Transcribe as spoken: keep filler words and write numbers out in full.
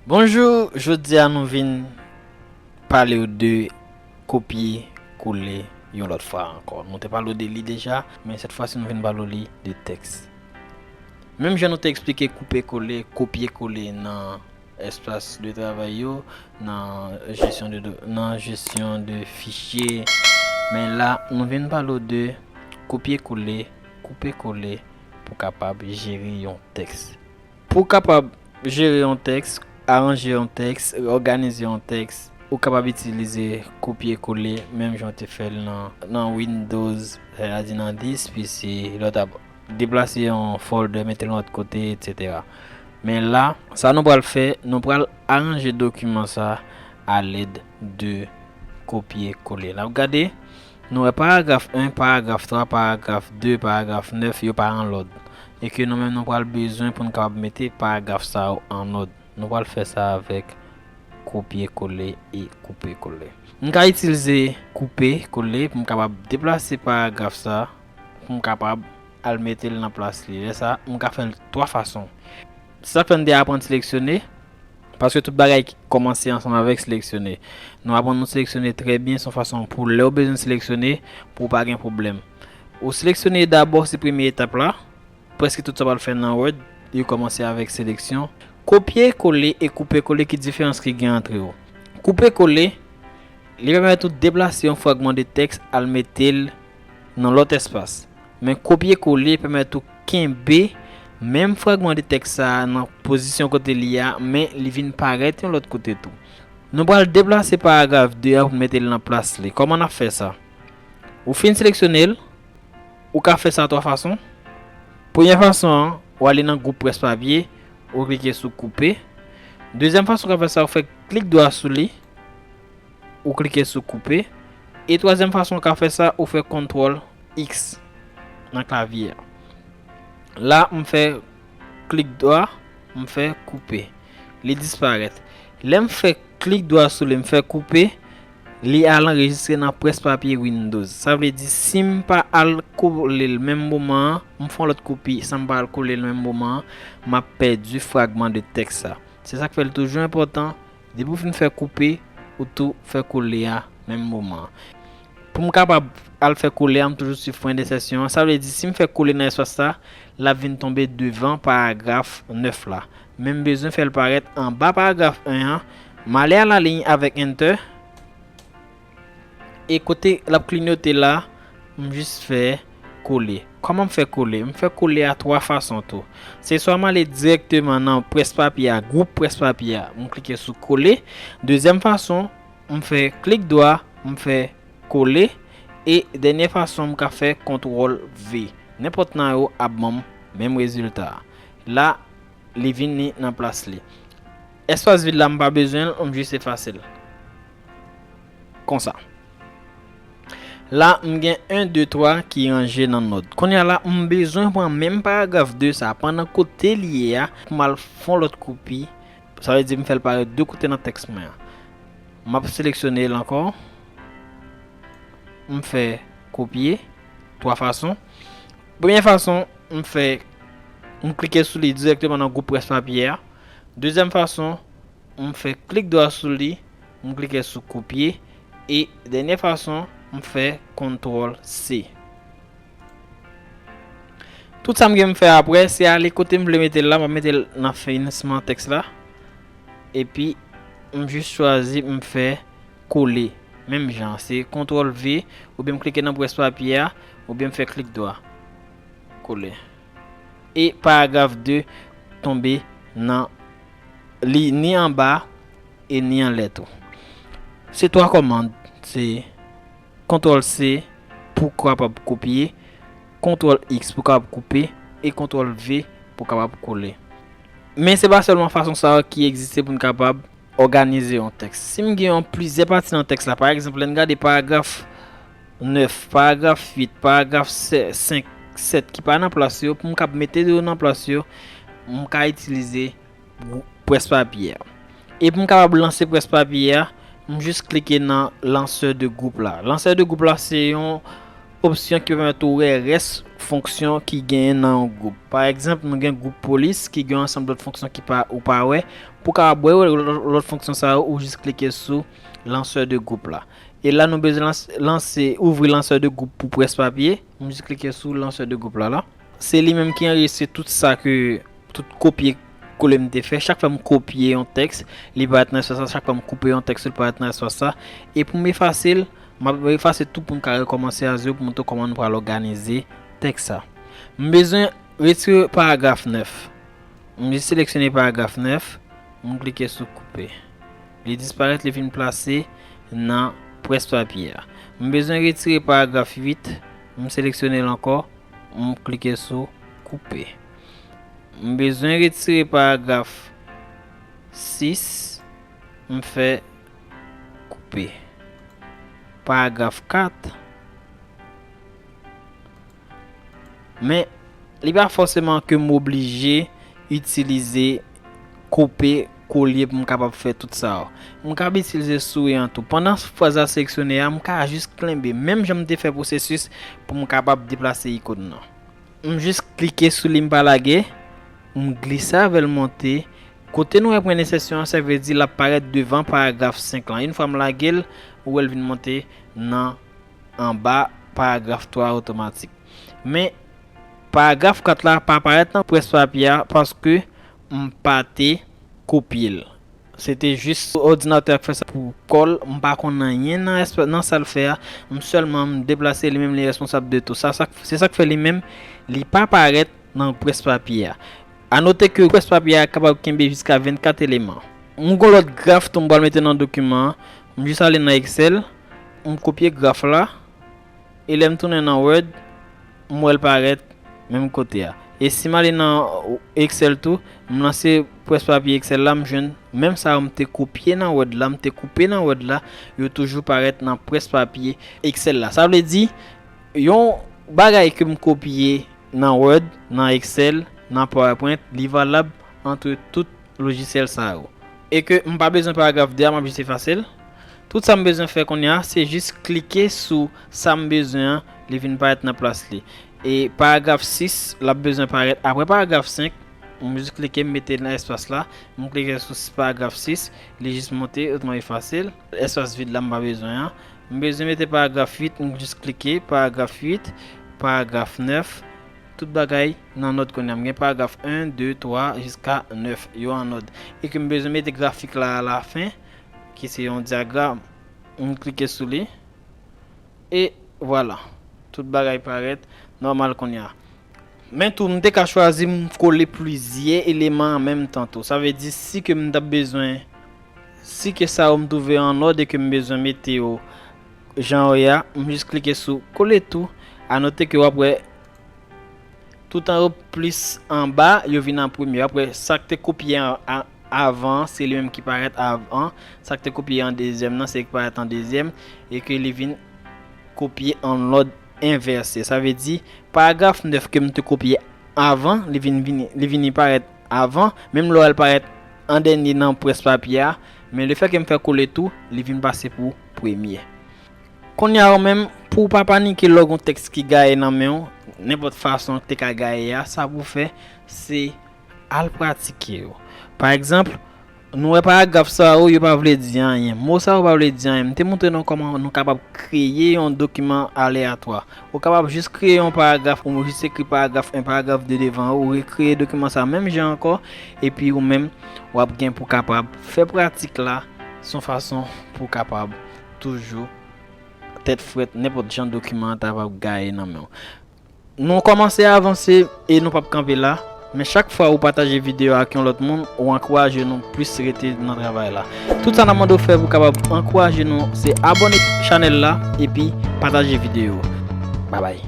Bonjou, jodi a nou vin pale w de kopye kole yon lòt fwa ankò. Nou te pale w de li deja, men sèt fwa si nou vin pale w li de tèks. Menm jan nou te eksplike koupe kole, kopye kole nan espas de travay yo, nan jesyon de do- nan jesyon de fichye, men la nou vin pale w de kopye kole, koupe kole pou kapab jere yon tèks. Pou w kapab jere yon tèks, aranje yon tèks, òganize yon tèks, ou kapab itilize kopye kole menm jan w te fè l nan, nan Windows, sètadi nan dis, pi si lè w t ap deplase yon folder, mete l yon lòt kote, etsetera. Men la, sa nou pral fè, nou pral aranje dokiman sa alèd de kopye kole. N ap gade, nou wè paragraf en, paragraf twa, paragraf de, paragraf nèf, yo pa an lòd. E ke nou menm nou pral bezwen pou n kapab mete paragraf sa yo an lòd. Nou pral fè sa avèk kopye kole e koupe kole. M ka itilize koupe kole pou m kapab deplase paragraf sa, pou m kapab al mete l nan plas li. Lè sa, m ka fè l twa fason. Se sa k fè n te aprann seleksyone, paske tout bagay ki kòmanse ansanm avèk seleksyone. Nou aprann nou seleksyone trè byen, se yon fason pou lè w bezwen seleksyone, pou w pa gen pwoblèm. Ou seleksyone dabò, se premye etap la. Prèske tout sa w pral fè nan Word, yo kòmanse avèk seleksyon. Kopye kole e koupe kole, ki diferans ki gen antre yo? Koupe kole, li pèmèt ou deplase yon fragman de tèks al mete l nan lòt espas. Men kopye kole pèmèt ou kenbe menm fragman de tèks sa a nan pozisyon kote li a, men li vin parèt yon lòt kote tou. Nou pral deplase paragraf de a pou n mete l nan plas li. Kòman n ap fè sa? Ou fin seleksyone l, ou ka fè sa twa fason. Premyè fason an, ou ale nan gwoup près papye, ou klike sou koupe. Dezyèm fason ou ka fè sa, ou fè klik dwa sou li, ou klike sou koupe. E twazyèm fason ou ka fè sa, ou fè kontwòl X nan klavye a. La, m fè klik dwa, m fè koupe. Li disparèt. Lè m fè klik dwa sou li, m fè koupe, li al anrejistre nan près papye Windows. Sa vle di, si m pa al kole l menm moman an, m fè yon lòt kopi, san m pa al kole l menm moman an, m ap pèdi fragman de tèks sa. Se sa k fè l toujou enpòtan, depi w fin fè koupe, ou tou fè kole a menm moman an. Pou m kapab al fè kole a, m toujou swiv pwen de sèsyon an. Sa vle di, si m fè kole nan espas sa, l ap vin tonbe devan paragraf nèf la. Men m bezwen fè l parèt anba paragraf en an. M ale a la liy avèk Enter. E kote l ap kliyote la, m jis fè kole. Kòman m fè kole? M fè kole a twa fason tou. Se swa m ale dirèkteman nan près papye a, gwoup près papye a, m klike sou kole. Dezyèm fason, m fè klik dwa, m fè kole. E dènyè fason, m ka fè kontwòl V. Nenpòt nan yo ap ban m menm rezilta a. La, li vini nan plas li. Espas vid la, m pa bezwen l, m jis efase l. Konsa. La, m gen en, de, twa ki ranje nan nòd. Kounye a la, m bezwen pran menm paragraf de sa, pandan kote li ye a, pou m al fè yon lòt kopi. Sa vle di, m fè l parèt de kote nan tèks mwen an. M ap seleksyone l ankò. M fè kopye, twa fason. Premyè fason, m fè, m klike sou li dirèkteman nan gwoup près papye a. Dezyèm fason, m fè klik dwa sou li, m klike sou kopye. E dènyè fason, m fè kontwòl C. Tout sa m gen m fè apre, se ale kote m vle mete l la, m ap mete l nan finisman tèks la. Epi, m jis chwazi, m fè kole. Menm jan, se kontwòl V, oubyen m klike nan près papye a, oubyen m fè klik dwa. Kole. E paragraf de tonbe nan li ni anba e ni anlè tou. Se twa kòmand, se kontwòl C pou kapab kopye, kontwòl X pou kapab koupe, e kontwòl V pou kapab kole. Men se pa sèlman fason sa yo ki egziste pou n kapab òganize yon tèks. Si m gen yon plizyè pati nan tèks la, pa egzanp, lè n gade paragraf nèf, paragraf uit, paragraf se- senk, sèt ki pa nan plas yo, pou m kab mete yo nan plas yo, m ka itilize gwoup près papye a. E pou m kapab lanse près papye a, m jis klike nan lansè de gwoup la. Lansè de gwoup la, se yon opsyon ki pèmèt ou wè rès fonksyon ki genyen nan yon gwoup. Pa egzanp, nou gen gwoup polis ki gen yon ansanm lòt fonksyon ki pa, ou pa wè. Pou w kapab wè lòt, lòt fonksyon sa yo, ou jis klike sou lansè de gwoup la. E la, nou bezwen lans-, lanse, ouvri lansè de gwoup pou près papye. M jis klike sou lansè de gwoup la, la. Se li menm ki anrejistre tout sa ke, tout kopye kole m te fè. Chak fwa m kopye yon tèks, li parèt nan espas sa. Chak fwa m koupe yon tèks, li parèt nan espas sa. E pou m efase l, m ap efase tou pou m ka rekòmanse a zewo pou montre w kòman nou pral òganize tèks sa. M bezwen retire paragraf nèf. M jis seleksyone paragraf nèf, m klike sou koupe. Li disparèt, li vin plase nan près papye a. M bezwen retire paragraf uit, m seleksyone l ankò, m klike sou koupe. M bezwen retire paragraf sis, m fè koupe. Paragraf kat, men li pa fòseman ke m oblije itilize koupe kolye pou m kapab fè tout sa yo. M kapab itilize souri an tou. Pandan fraz la seleksyone a, m ka jis klenbe, menm jan m te fè pwosesis pou m kapab deplase ikòn nan. M jis klike sou li, m pa lage, m glise avè l monte. Kote nou wè pwen entèseksyon an, sa vle di l ap parèt devan paragraf senk lan. Yon fwa m lage l, ou wè l vin monte nan anba paragraf twa otomatik. Men, paragraf kat la pa parèt nan près papye a paske m pa te kopye l. Se te jis òdinatè a k fè sa pou kò l. M pa konn anyen nan espa-, nan sa l fè a. M sèlman m deplase, li menm li responsab de tou sa. Sa k-, se sa k fè li menm, li pa parèt nan près papye a. A note ke près papye a kapab kenbe jiska vennkat eleman. M gon lòt graf tou m pral mete nan dokiman an. M jis ale nan Excel, m kopye graf la, e lè m tounen nan Word, m wè l parèt menm kote a. E si m ale nan Excel tou, m lanse près papye Excel la, m jwenn menm sa yo m te kopye nan Word la, m te koupe nan Word la, yo toujou parèt nan près papye Excel la. Sa vle di, yon bagay ke m kopye nan Word, nan Excel, nan PowerPoint, li valab ant tout lojisyèl sa yo. E ke m pa bezwen paragraf de a, m ap jis efase l. Tout sa m bezwen fè kounye a, se jis klike sou sa m bezwen an, li vin parèt nan plas li. E paragraf sis, l ap bezwen parèt apre paragraf senk. M jis klike, m mete nan espas la. M klike sou paragraf sis, li jis monte, otoman efase l. Espas vid la, m pa bezwen an. M bezwen mete paragraf uit, m jis klike, paragraf uit, paragraf nèf, tout bagay nan nòt kounye a. M gen paragraf en, de, twa, jiska nèf, yo an nòd. E ke m bezwen mete grafik la alafen, ki se yon dyagram. M klike sou li. E vwala, tout bagay parèt nòmal kounye a. Men tou, m te ka chwazi m kole plizyè eleman an menm tan tou. Sa vle di, si ke m t ap bezwen, si ke sa yo m twouve an nòd e ke m bezwen mete yo jan yo ye a, m jis klike sou kole tou. A note ke w ap wè tout anwo plis anba, yo vin an premye. W ap wè sa k te kopye an, a, avan, se li menm ki parèt avan. Sa k te kopye an dezyèm nan, se li ki parèt an dezyèm. E ke li vin kopye an lòd envèse. Sa vle di, paragraf nèf ke m te kopye avan, li vin, vini, li vini parèt avan. Menm lè w wè l parèt an dènye nan près papye a, men lefètke m fè kole tou, li vin pase pou premye. Kounye a ou menm, pou w pa panike lè w gen yon tèks ki gaye nan men w, nenpòt fason te ka gaye a, sa pou w fè, se al pratike yo. Pa egzanp, nou wè paragraf sa yo, yo pa vle di anyen. Mo sa yo pa vle di anyen. M te montre nou kòman nou kapab kreye yon dokiman aleyatwa. Ou kapab jis kreye yon paragraf, ou jis ekri paragraf en, paragraf de devan, ou rekreye dokiman sa menm jan ankò, epi ou menm, w ap gen pou kapab fè pratik la, se yon fason pou w kapab toujou tèt frèt, nenpòt jan dokiman an ta va gaye nan men w. Nou kòmanse avanse e nou p ap kanpe la, men chak fwa ou pataje videyo a ak yon lòt moun, ou ankouraje nou plis rete nan travay la. Tout sa n ap mande w fè pou w kapab ankouraje nou, se abòne chanèl la epi pataje videyo. Babay.